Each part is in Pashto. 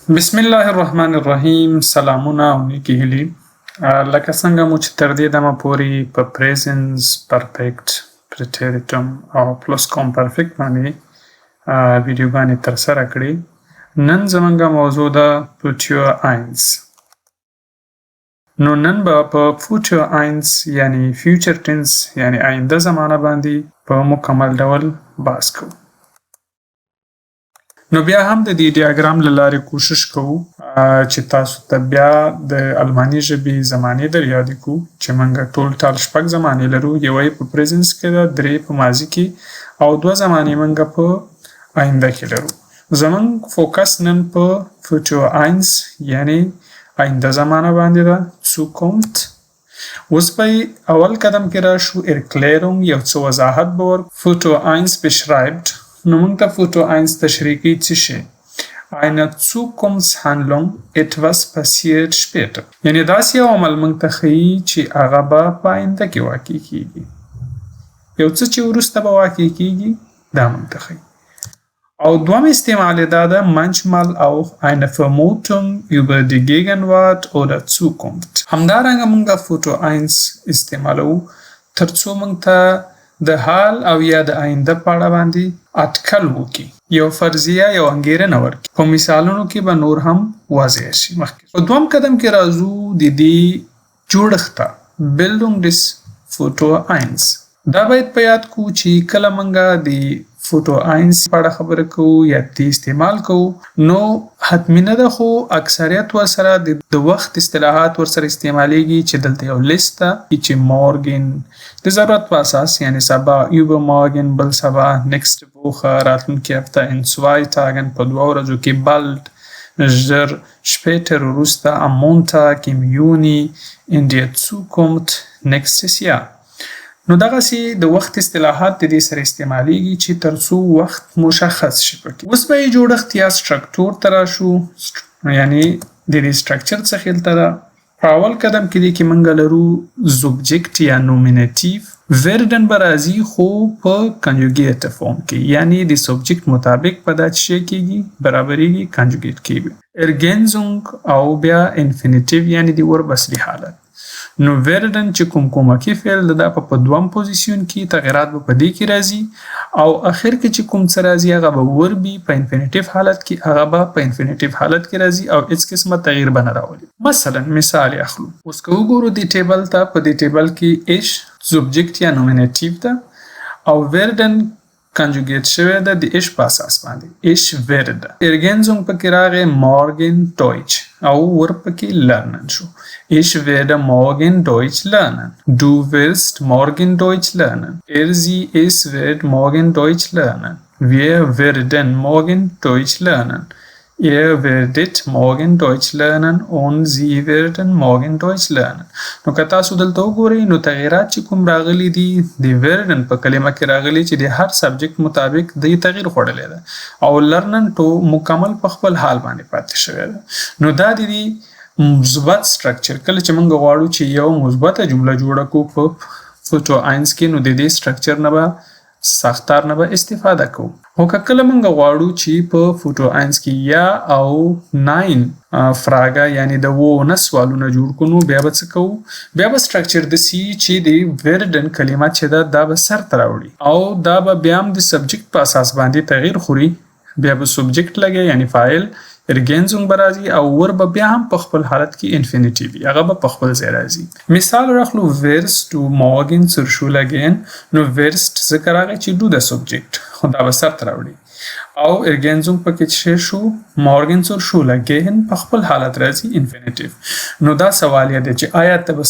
بسم الله الرحمن الرحیم. سلامونه او نیکی هیلې. لکه څنګه مو چې تر دې دمه پورې په Präsens Perfekt، Präteritum او Plusquamperfekt باندې ویډیوګانې ترسره کړې، نن زمونږ موضوع ده Futur eins. نو نن به په Futur eins یعنی future tense یعنی آینده زمانه باندې په مکمل ډول بحث کوو. نو بیا هم د دې ډیاګرام له لارې کوشش کوو چې تاسو ته بیا د الماني ژبې زمانې در یادې کړو چې موږ ټول ټال شپږ زمانې لرو. یوه یې په Präsens کې ده، درې په ماضي کې او دوه زمانې موږ په آینده کې لرو. زموږ focus نن په Futur eins یعنی آینده زمانه باندې ده، Zukunft. اوس به اول قدم کې راشو، Erklärung، یو څه وضاحت به ورکړو. Futur eins beschreibt، نو موږ ته Futur eins تشریح کوي څه شی؟ Eine Zukunftshandlung، etwas passiert später، یعنی داسې یو عمل موږ ته ښیي چې هغه به په آینده کې واقع کیږي، یو څه چې وروسته به واقع کیږي، دا موږ ته ښیي. او دوم استعمال یې دا ده، manchmal auch eine Vermutung über die Gegenwart oder Zukunft. همدارنګه موږ Futur eins استعمالوو ترڅو موږ ته د حال او یا د آینده په اړه باندې اټکل وکړي، یو فرضیه، یو انګیرنه ورکړي. په مثالونو کې به نور هم واضح شي. مخکې په دوم قدم کې راځو د دې جوړښت ته، Bildung des Futur eins. دا باید په یاد کو چې کله موږ د Futur eins په اړه خبره کوو یا دې استعمال کوو، نو حتمي نه ده، خو اکثریت ورسره د وخت اصطلاحات ورسره استعمالیږي چې دلته یو لیست ده چې morgen د ضرورت په اساس یعنی سبا، übermorgen بل سبا، nächste Woche راتلونکې هفته، in zwei Tagen په 2 ورځو کې، bald ژر، später وروسته، am Montag im Juni، in der Zukunft، nächstes Jahr. نو دغسې د وخت اصطلاحات د دې سره استعمالیږي چې تر څو وخت مشخص شي پکې. اوس به یې جوړښت یا Struktur ته راشو، یعنی د دې structure څه خیال ته ده. په اول قدم کې دې کې موږ لرو Subjekt یا Nominativ. werden به راځي خو په konjugierte Form کې، یعنی د Subjekt مطابق به دا څه کېږي، برابرېږي، konjugiert کېږي. Ergänzung او بیا Infinitiv یعنی د Verb اصلي حالت. نو werden چې کوم کومکي فعل ده، دا په دوم Position کې تغیرات به په دې کې راځي او اخر کې چې کوم څه راځي هغه به Verb وي په Infinitiv حالت کې، هغه به په Infinitiv حالت کې راځي او هیڅ قسمه تغییر به نه راولي. مثلا مثال یې اخلو. اوس که وګورو دې table ته، په دې table کې ich Subjekt یا Nominativ ده او werden konjugiert شوی ده د ich په اساس باندې، ich werde. Ergänzung پکې راغی، morgen Deutsch او Verb پکې lernen شو. Ich werde morgen Deutsch lernen. Du wirst morgen Deutsch lernen. Er, sie, es wird morgen Deutsch lernen. Wir werden morgen Deutsch lernen. Ihr werdet morgen Deutsch lernen und sie werden morgen Deutsch lernen. نو که تاسو دلته وګورئ، نو تغیرات چې کوم راغلي دي، د werden په کلمه کې راغلي چې د هر subject مطابق د تغییر خوړلی ده او lernen تو مکمل په خپل حال باندې پاتې شوی ده. نو دا د دې مثبت structure. کله چې موږ غواړو چې یو مثبته جمله جوړه کړو په Futur eins کې، نو د دې structure نه به، ساختار نه به استفاده کوو. خو که کله موږ غواړو چې په Futur eins کې Ja او Nein Frage یعنی د وو نه سوالونه جوړ کړو، نو بیا به څه کوو؟ بیا به structure داسې چې د werden کلمه چې ده، دا به سر ته راوړي او دا به بیا هم د subject په اساس باندې تغییر خوري. بیا به Subjekt لګي یعنی فاعل، Ergänzung به راځي او Verb به بیا هم په خپل حالت کې Infinitiv وي، هغه به په خپل ځای راځي. مثال راخلو، wirst du morgen zur Schule gehen؟ نو wirst ځکه راغی چې du د Subjekt، خو دا به سر ته راوړي او Ergänzung پکې چې شو، morgen zur Schule gehen په خپل حالت راځي، Infinitiv. نو دا سوال یې دی چې آیا ته به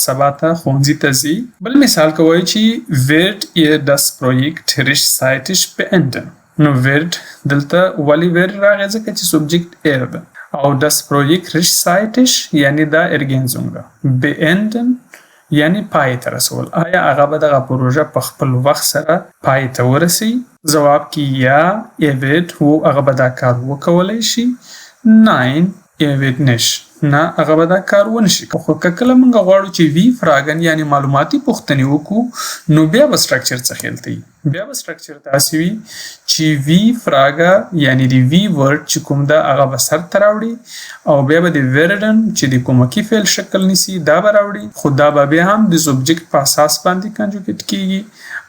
سبا ته ښوونځي ته ځې؟ بل مثال کوی چې werdet ihr das Projekt rechtzeitig beenden؟ نو wird دلته ولې wird راغی؟ ځکه چې Subjekt er ده او das Projekt rechtzeitig یعنی دا Ergänzung ده، beenden یعنی پای ته رسول. آیا هغه به دغه پروژه په خپل وخت سره پای ته ورسوي؟ ځواب کې ja، er wird، هو، هغه به دا کار وکولی شي، nein، er wird nicht. نه، هغه به دا کار ونه شي. خو که کله موږ غواړو چې W-Fragen یعنی معلوماتي پوښتنې وکړو، نو بیا به structure څه خیل ته وي؟ بیا به structure داسې وي چې W-Frage یعنی د W-Wort چې کوم ده هغه به سر ته راوړي، او بیا به د werden چې د کومکي فعل شکل نیسي دا به راوړي، خو دا به بیا هم د Subjekt په اساس باندې conjugiert کیږي،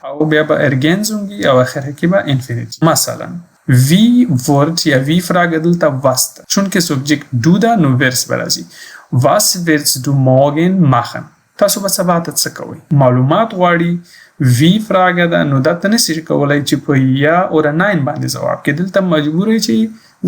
او بیا به Ergänzung او اخره کې به Infinitiv. مثلا W-Wort یا W-Frage دلته was ده، چونکه Subjekt du ده نو wirst به راځي. Was wirst du morgen machen؟ تاسو به سبا ته څه کوئ؟ معلومات غواړي، W-Frage ده، نو دا ته نشي کولای چې په Ja oder nein باندې ځواب کې، دلته مجبور یې چې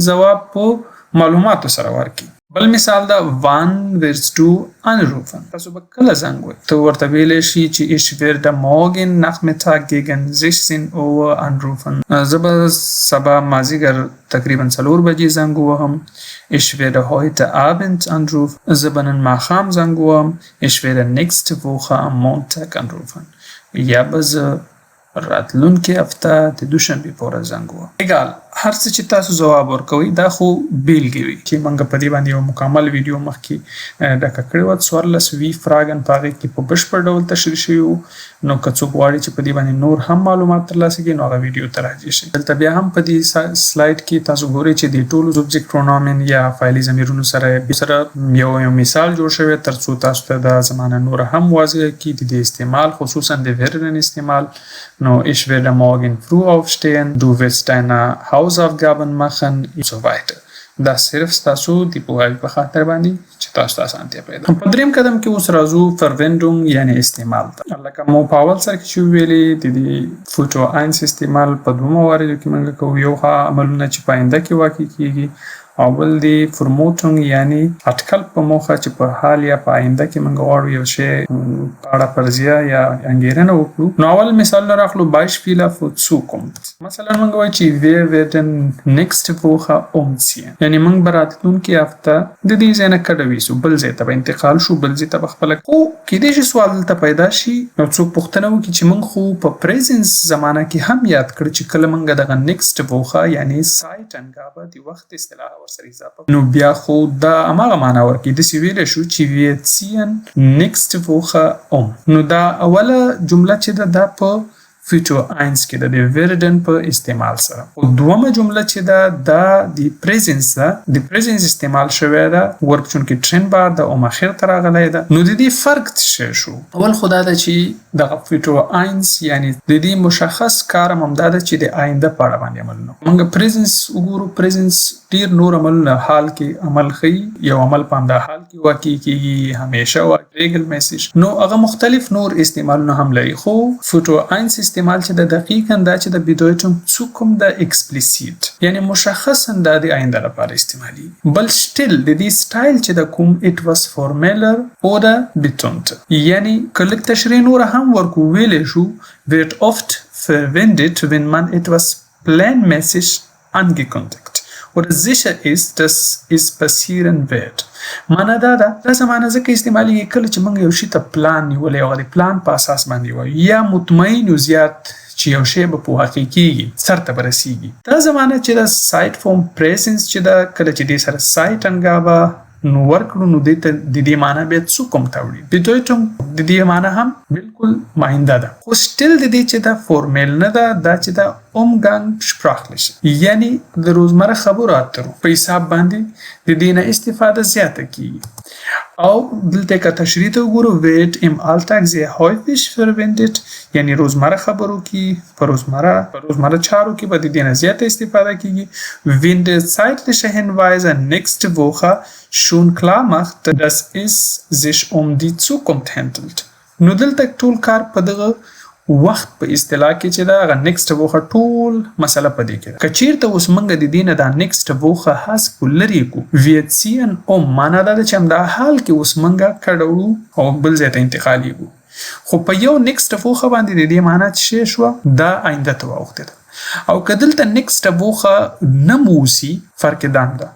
ځواب په معلوماتو سره ورکړي. بل مثال ده، wann wirst du anrufen؟ تاسو به کله زنګ وهئ؟ ته ورته ویلی شي چې ich werde morgen Nachmittag gegen 16 Uhr anrufen. زه به سبا مازیګر تقریبا 4 بجې زنګ ووهم. Ich werde heute Abend anrufen. زه به نن ماښام زنګ ووهم. Ich werde nächste Woche am Montag anrufen. یا به زه راتلونکې هفته د دوشنبې په ورځ زنګ ووهم. Egal، هر څه چې تاسو ځواب ورکوئ، دا خو بیلګې وي چې موږ په دې باندې یو مکمل ویډیو مخکې ډکه کړې وه. 14 W-Fragen په هغې کې په بشپړ ډول تشریح شوي وو، نو که څوک غواړي چې په دې باندې نور هم معلومات ترلاسه کړي، نو هغه ویډیو ته راجع شي. دلته بیا هم په دې slide کې تاسو ګورئ چې د ټولو Subjektpronomen یا فاعلي ضمیرونو سره یو یو مثال جوړ شوی، ترڅو تاسو ته دا زمانه نوره هم واضح کړي، د دې استعمال، خصوصا د werden استعمال. نو ich werde morgen früh aufstehen، du wirst deine Hausaufgaben machen und so weiter. دا صرف ستاسو د پوهاوي په خاطر باندې چې تاسو ته اسانتیا پیدا. په دریم قدم کې اوس راځو Verwendung یعنی استعمال ته. لکه مو په اول سر کې چې ویلي، د دې Futur eins استعمال په دوو مواردو کې موږ کوو: یو هغه عملونه چې په آینده کې واقع کیږي، او بل دی Vermutung یعنی اټکل په موخه چې په حال یا په آینده کې موږ غواړو یو شی په اړه فرضیه یا انګیرنه وکړو. نو اول مثالونه راخلو، Beispiele für Zukunft. مثلا موږ وایو چې wir werden nächste Woche umziehen، یعنی موږ به راتلونکې هفته د دې ځای نه کډه ویسو، بل ځای ته به انتقال شو، بل ځای ته به خپله. خو کېدای شي سوال دلته پیدا شي او څوک پوښتنه وکړي چې موږ خو په Präsens زمانه کې هم یاد کړ چې کله موږ دغه nächste Woche یعنی Zeitangabe د وخت اصطلاح ورسره اضافه، نو بیا خو دا هماغه معنا ورکوي، داسې ویلی شو چې wir ziehen nächste Woche um. نو دا اوله جمله چې ده، دا په Futur 1 کې ده د werden په استعمال سره، خو دومه جمله چې ده، دا د Präsens ده، د Präsens استعمال شوی ده، Verb چونکې trennbar ده او اخر ته راغلی ده. نو د دې فرق څه شو؟ اول خو دا ده چې دغه Futur 1 یعنی د دې مشخص کار هم دا ده چې د آینده په اړه باندې عملونه. موږ Präsens وګورو، Präsens ډیر نور عملونه حال کې عمل ښيي، یو عمل په همدا حال کې واقع کیږي، همیشه واقع، regelmäßig، نو هغه مختلف نور استعمالونه هم لري. خو Futur 1 استعمال چې د دقیقا دا چې د Bedeutung Zukunft د explizit یعنی مشخصا دا د آینده لپاره استعمالي. بل Stil، د دې style چې د کوم etwas formeller oder betonter، یعنی که لږ تشریح نور هم ورکو، ویلی شو wird oft verwendet، wenn man etwas planmäßig angekündigt oder sicher ist، dass es passieren wird. معنا دا ده، دا زمانه ځکه استعمالېږي کله چې موږ یو شي ته پلان نیولی او د پلان په اساس باندې وایو یا مطمئن یو زیات چې یو شی به په واقع کیږي، سر ته به رسیږي. دا زمانه چې د Zeitform Präsens چې ده، کله چې دې سره Zeitangabe نو ورکړو، نو دې ته د دې معنا بیا Zukunft ته وړي. Bedeutung د دې معنا هم بالکل آینده ده، خو Stil د دې چې ده formell نه ده، دا چې ده umgangssprachlich یعنی د روزمره خبرو اترو په حساب باندې د دې نه استفاده زیاته کیږي. او دلته که تشریح ته وګورو، wird im Alltag sehr häufig verwendet، یعنی روزمره خبرو کې، په روزمره چارو کې به د دې نه زیاته استفاده کیږي، wenn der zeitliche Hinweis nächste Woche schon klar macht، dass es sich um die Zukunft handelt. نو دلته ټول کار په دغه وخت په اصطلاح کې چې دا هغه nächste Woche ټول مسله په دې کې ده. که چیرته اوس موږ د دې نه دا nächste Woche حذف کو، لرې کو، wir ziehen um، معنا دا ده چې همدا حال کې اوس موږ کډه وړو او بل ځای ته انتقالیږو. خو په یو nächste Woche باندې د دې معنا څه شوه؟ دا آینده ته واوښتې ده. او که دلته nächste Woche نه موسی، فرق دا ده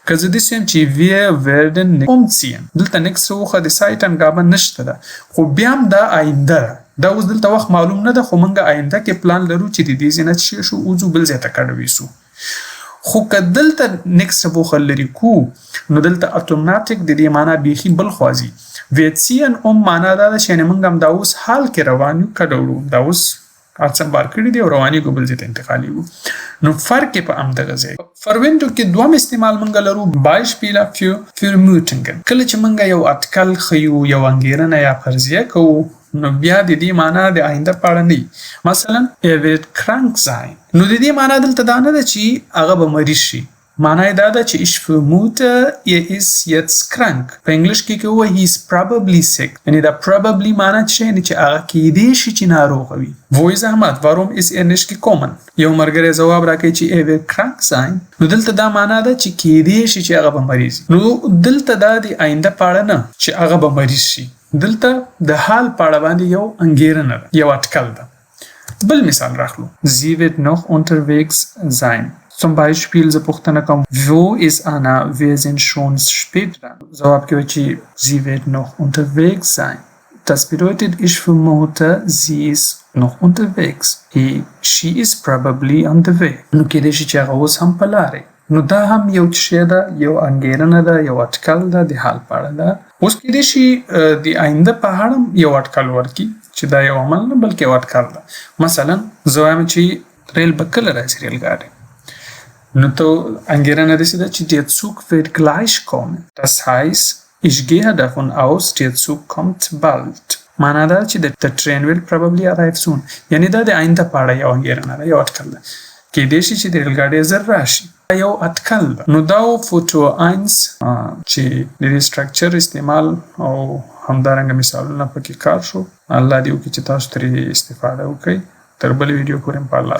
که زه داسې وایم چې wir werden umziehen، دلته nächste Woche د Zeitangabe نشته ده، خو بیا هم دا آینده ده. دا اوس دلته وخت معلوم نه ده، خو موږ آینده کې پلان لرو چې د دې ځای نه چې شو وځو، بل ځای ته کډه ویسو. خو که دلته nächste Woche لرې کو نو دلته اتوماتیک د دې معنا بیخي بل خوا ځي. Wir ziehen um معنا دا ده چې یعنې موږ همدا اوس حال کې روان یو، کډه وړو، همدا اوس هر څه بار کړي دي او روانېږو، بل ځای ته انتقالېږو. نو فرق یې په همدغه ځای. Verwendung کې دوم استعمال مونږ لرو Beispiele für Vermutungen. کله چې مونږ یو اټکل ښیو، یو انګېرنه یا فرضیه کوو، نو بیا د دې معنا د آینده په اړه نه وي. مثلا er wird krank sein. نو د دې معنا دلته دا نه ده چې هغه به مریض شي، معنا یې دا ده چې ich vermute er ist jetzt krank. په انګلیش کې که ووایي he is probably sick، یعنې دا probably معنا څه شی، یعنې چې هغه کیدای شي چې ناروغه وي. Wo ist Ahmad? Warum ist er nicht gekommen? یو ملګری ځواب راکوي چې er wird krank sein. نو دلته دا معنا ده چې کیدای شي چې هغه به مریض. نو دلته دا د آینده په اړه نه چې هغه به مریض شي، دلته د حال په اړه باندې یو انګېرنه ده، یو اټکل ده. بل مثال راخلو. Sie wird noch unterwegs sein. Zum Beispiel زه پوښتنه کوم wo ist Anna? Wir sind schon spät dran. ځواب کې چې sie wird noch unterwegs sein. Das bedeutet, ich vermute, sie ist noch unterwegs. He, she is probably on the way. نو کېدای شي چې هغه اوس هم په لارې. نو دا هم یو څه ده، یو انګېرنه ده، یو اټکل ده د حال په اړه ده. اوس کېدای شي د آینده په اړه هم یو اټکل ورکړي چې دا یو عمل نه بلکې یو اټکل ده. مثلا زه وایم چې ریل به کله راځي، ریل ګاډی. نو ته انګېرنه داسې ده چې der Zug wird gleich kommen. Das heißt, ich gehe davon aus, der Zug kommt bald. معنا دا چې the train will probably arrive soon. یعنې دا د آینده په اړه یو انګېرنه ده، یو اټکل ده. کېدای شي چې د ریل ګاډی زر راشي، یو اټکل ده. نو دا و Futur eins چې د دې structure استعمال او همدارنګه مثالونه پکې کار شو. الله دې وکړي چې تاسو ترې استفاده وکړئ. تر بلې ویډیو پورې په الله.